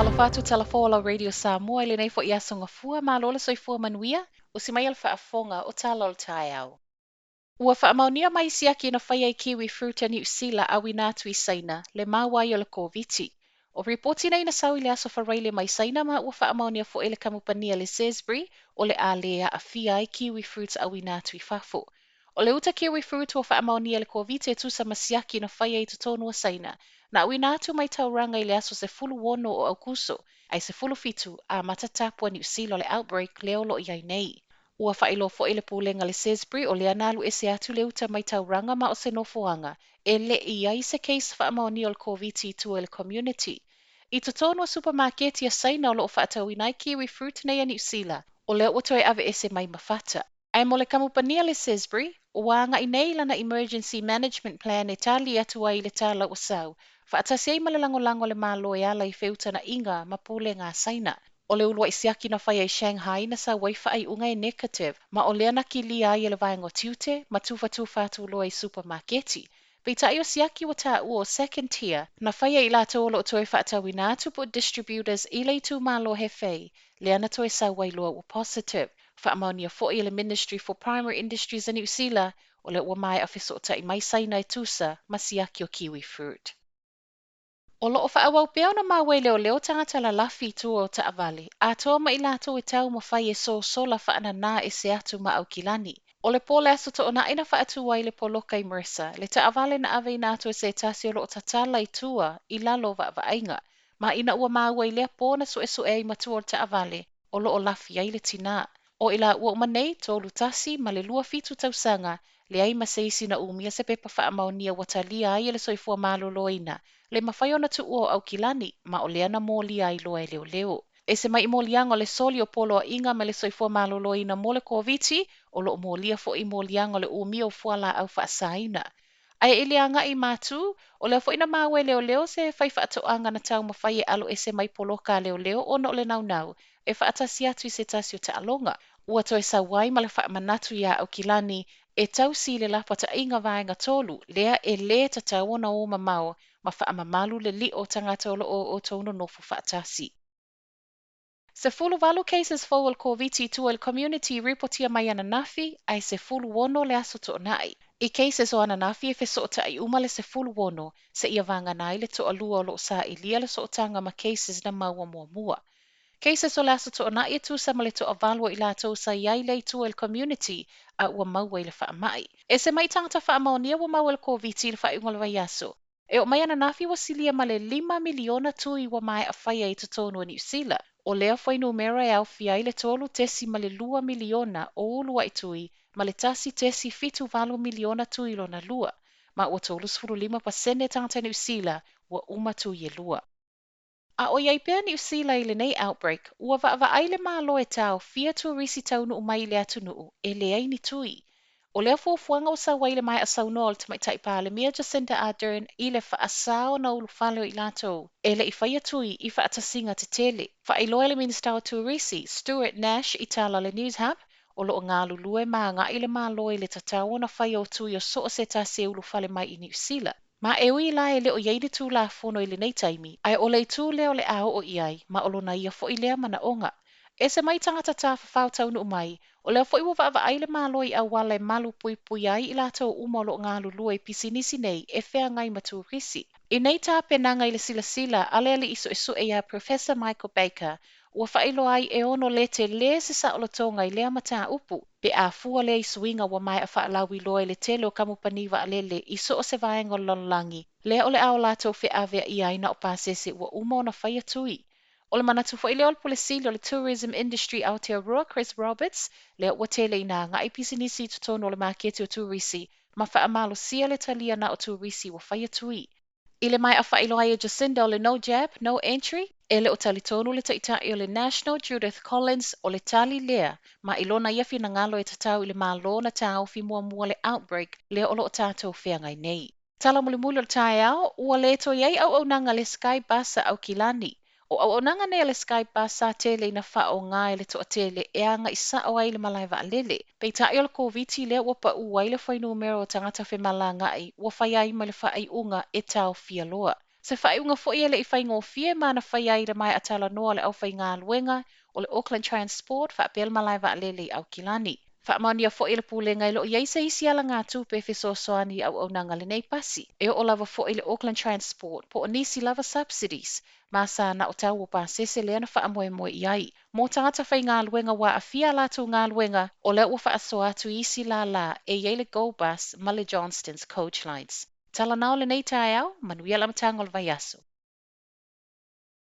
Talofa atu tala fou o lau Radio Samoa i lenei foi aso Gafua, malo le soifua manuia, usi mai a le faafofoga o tala o le taeao. Ua faamaonia mai siaki na faia i kiwi fruit a Niu Sila auina atu i Saina le maua ai o le Koviti. O ripoti nei na sau i le aso Faraile mai Saina ma ua faamaonia foi e le kamupani a le Zespri o le a lē aafia ai kiwi fruits auina atu i fafo. O le uta kiwi fruit ua faamaonia le Koviti e tusa ma siaki na faia i totonu o Saina, na auina atu mai Tauranga i le aso 16 o Aukuso, ae 17 amata tapu a Niu Sila o le outbreak lea o lo o i ai nei. Ua faailoa foi le pulega a le Zespri o lea na alu ese atu le uta mai Tauranga ma o se nofoaga e le i ai se case faamaonia o le Koviti i tua i le community. I totonu o supamaketi a Saina o lo o faatauina ai kiwi fruit nei a Niu Sila, o lea ua toe aveese mai ma fata. Ae mo le kamupani a le Zespri, ua agai nei i lana Emergency Management Plan e tali atu ai i le tala ua sau, faatasi ai ma le lagolago a le Malo e ala i feutanaʻiga ma pulega a Saina. O le uluai siaki na faia i Shanghai na sau ai faaiuga e negative, ma o lea na kilia ai e le vaega o tiute ma tufatufa atu loa i supamaketi. Peitai o siaki ua taua o second tier, na faia e i latou o lo o toe faatauina atu po o distributors i le itumalo Hefei, lea na toe sau ai loa ua positive. Faamaonia foi e le Ministry for Primary Industries a Niu Sila, o lea ua maea fesootai mai Saina e tusa ma siaki o kiwi fruit. O lo o faaauau pea ona maua e leoleo tagata lalafi i tua o taavale, atoa ma i latou e taumafai e sosola faananā ese atu ma Aukilani. O le po o le Aso Toonai na faatu ai le poloka i Mercer, le taavale na aveina atu e se tasi o lo o tatala i tua i lalo o vaavaaiga. Ma ina ua maua i lea po na suesue ai ma tua o le taavale o lo o lafi ai le tinā. O i laua uma nei, 31 ma le 27 tausaga, leai ma se isi na umia se pepa faamaonia ua talia ai e le Soifua Maloloina le mafai ona tuua o Aukilani, ma o lea na molia ai loa e leoleo. Ese mai i moliaga o le soli o poloaiga mai le Soifua Maloloina mo le Koviti, o lo o molia foi i moliaga o le umia o fualaau faasaina. Ae i le agai i Matu, o lea foi na maua e leoleo se faifaatoaga na taumafai e aloese mai poloka a leoleo ona o le naunau e faatasi atu i se tasi o taaloga. Ua toe sau ai ma le faamanatu iā Aukilani e tausi i le lapataiga vaega tolu, lea e lē tatau ona o mamao ma faamamalu le lio o tagata o lo o outou nonofo faatasi. 18 cases fou o le Koviti i tua i le community i ripotia mai ananafi, ae 16 le aso Toonai. I cases o ananafi e fesootai uma le 16, seia vagana ai le toalua o lo o sailia le sootaga ma cases na maua muamua. Cases o le aso Toonai e tusa ma le toavalu o i latou sa i ai lea i tua i le community a ua maua i le faamai. Ese mai tagata faamaonia ua maua i le Koviti i le faaiuga o le vaiaso. E oo mai ananafi ua silia ma le 5 miliona tui ua maea faia i totonu o Niu Sila. O lea fuainumera e aofia ai le 3.2 miliona o uluai tui ma le 1.78 miliona tui lona lua, ma ua 35% tagata Niu Sila ua uma tui e lua. A o i ai pea Niu Sila i lenei outbreak, ua vaavaai le Malo e taofia turisi taunuu mai i le atunuu e leai ni tui. O lea fuafuaga ua sau ai le maea saunoa o le Tamaitai Palemia Jacinda Ardern i le faasā ona ulufale o i latou e le i faia tui i faatasiga tetele. Faailoa e le Minisita o Turisi, Stuart Nash i tala a le Newshub, o lo o galulue ma agai le Malo i le tatau ona faia o tui o so o se tasi e ulufale mai i Niu Sila. Ma e ui la e le o i ai ni Tulafono i lenei taimi, ae o le itu lea o le a oo i ai, ma o lona ia foi lea manaoga. Ese mai tagata tafafao taunuu mai, o lea foi ua vaavaai le Malo i auala e malu puipuia ai i latou uma o lo o galulue i pisinisi nei e feagai ma turisi. I nei tapenaga i le silasila a le alii suesue iā Professor Michael Baker, ua faailoa ai e ono lē telē se saolotoga i lea mataupu, pe a fua lea i suiga ua maea faalauiloa i le tele o kamupani vaalele i so o se vaega o le lalolagi, lea o le a o latou feaveaia ai na o pasese ua uma ona faia tui. O le manatu foi lea o le Pule Sili o le Tourism Industry Aotearoa, Chris Roberts, lea ua tele ina agai pisinisi i totonu o le maketi o turisi ma faamalosia le talia na o turisi ua faia tui. I le maea faailoa ai e Jacinda o le No Jab, No Entry, e le o talitonu le Taitai o le National, Judith Collins, o le tali lea, ma i lona ia finagalo e tatau i le Malo ona taofi muamua le outbreak lea o lo o tatou feagai nei. Tala mulimuli o le taeao, ua le toe i ai auaunaga a le Sky Bus a Aukilani. O auaunaga nei a le Sky Bus sa tele ina faaaoga e le toatele e agai sao ai i le malae vaalele. Peitai o le Koviti lea ua pau ai le fuainumera o tagata femalagaai ua fai ai ma le faaiuga e taofia loa. Se faaiuga foi e le i faigofie ma na faia ai i le maea talanoa a le aufaigaluega o le Auckland Transport faapea le malae vaalele i Aukilani. Faamaonia foi e le Pulega e le o i ai se isi alagatupe e fesoasoani i auaunaga a lenei pasi. E oo lava foi i le Auckland Transport po o nisi lava subsidies ma sa na o tau o pasese lea na faamoemoe i ai. Mo tagata faigaluega ua aafia a latou galuega, o lea ua faasoa atu i isi lālā e i ai le Go Bus ma le Johnston's Coach Lines. Talanao lenei taeao, manuia le amataga o le vaiaso.